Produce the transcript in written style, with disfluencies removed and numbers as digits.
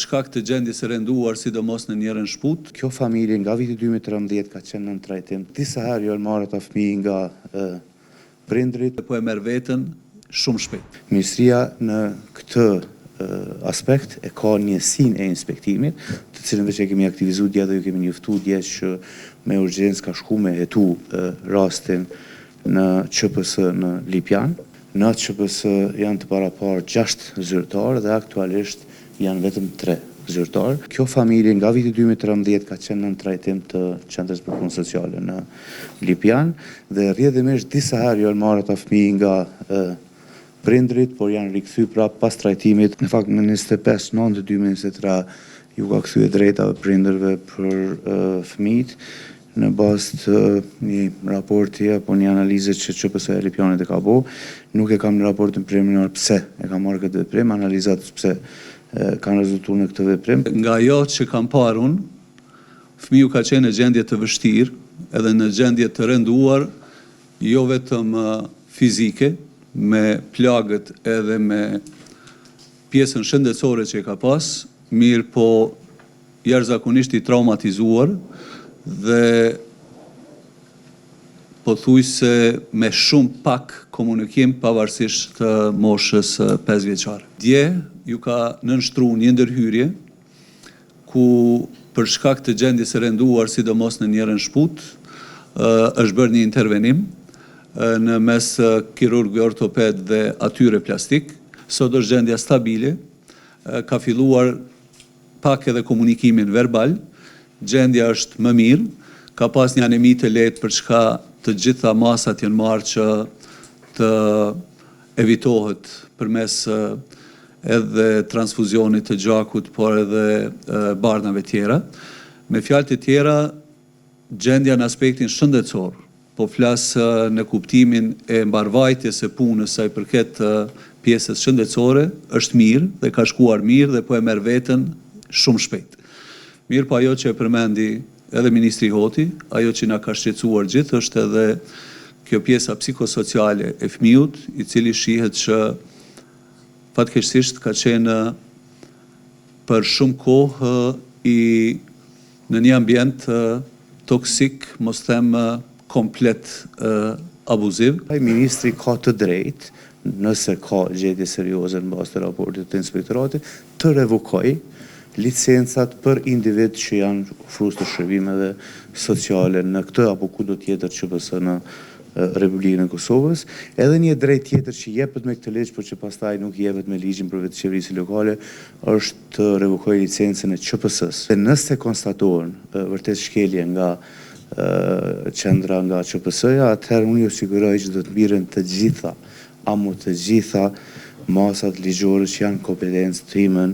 shkak të gjendjes së renduar, sidomos në njërën shputë. Kjo familje nga viti 2013 ka qenë nën trajtim. Disa herë janë marrë ata fëmijë nga prindërit. Po e merr veten shumë shpejt. Ministria në këtë aspekt e ka njësinë e inspektimit, të cilën veç e kemi aktivizu dje dhe ju kemi njoftu dje që me urgjencë ka shku me hetu rastin në QPS në Lipjan. Në atë QPS janë të paraparë 6 zyrtarë dhe aktualisht janë vetëm 3 zyrtarë. Kjo familje nga viti 2013 ka qenë nën trajtim të Qendrës për Punë Sociale në Lipjan dhe rrjedhimisht disa herë janë marrë ata fëmijë nga prindërit, por janë rikthy prapë pas trajtimit. Në fakt në 25.9.2023 ju ka kthy e drejta prindërve për fëmijët në bazë të një raporti apo një analize që QPS e Lipjanit e ka bo. Nuk e kam në raportin preliminar pse e ka marrë këtë veprim, analizat pse kanë rezultuar në këtë veprim. Nga ajo që kam parë unë, fëmiu ka qenë në gjendje të vështirë, edhe në gjendje të rënduar, jo vetëm fizike, me plagët edhe me pjesën shëndetësore që e ka pas, mirë po jashtëzakonisht i traumatizuar dhe pothuajse me shumë pak komunikim pavarësisht moshës 5 vjeçare. Dje ju ka nënshtru një ndërhyrje ku për shkak të gjendjes së renduar, sidomos në njërën shputë, është bërë një intervenim në mes kirurgëve ortoped dhe atyre plastik. Sot është gjendja stabile, ka filluar pak edhe komunikimin verbal, gjendja është më mirë, ka pas një anemi të lehtë për çka të gjitha masat janë marrë që të evitohet përmes edhe transfuzionit të gjakut, por edhe barnave tjera. Me fjalë të tjera, gjendja në aspektin shëndetësor, po flas në kuptimin e mbarvajtjes së punës sa i përket pjesës shëndetësore, është mirë dhe ka shkuar mirë dhe po e merr veten shumë shpejt. Mirë, po ajo që e përmendi edhe ministri Hoti, ajo që na ka shqetësuar gjithë është edhe kjo pjesa psikosociale e fëmijut, i cili shihet që fatkeqësisht ka qenë për shumë kohë i në një ambient toksik, mos them komplet abuziv. Ai ministri ka të drejtë, nëse ka gjetje serioze në bazë të raportit të inspektoratit, të revokoj licencat për individ që janë ofrues të shërbimeve sociale në këtë apo kudo tjetër QPS në Republikën e Kosovës. Edhe një drejt tjetër që jepet me këtë ligj, por që pastaj nuk jepet me ligjin për vetëqeverisje lokale, është të revokoj licencën e QPS-s. Dhe nëse konstatohen vërtet shkelje nga qendra nga QPS-ja, atëherë unë ju siguroj që do të mirren të gjitha, amo të gjitha masat ligjore që janë kompetencë timen.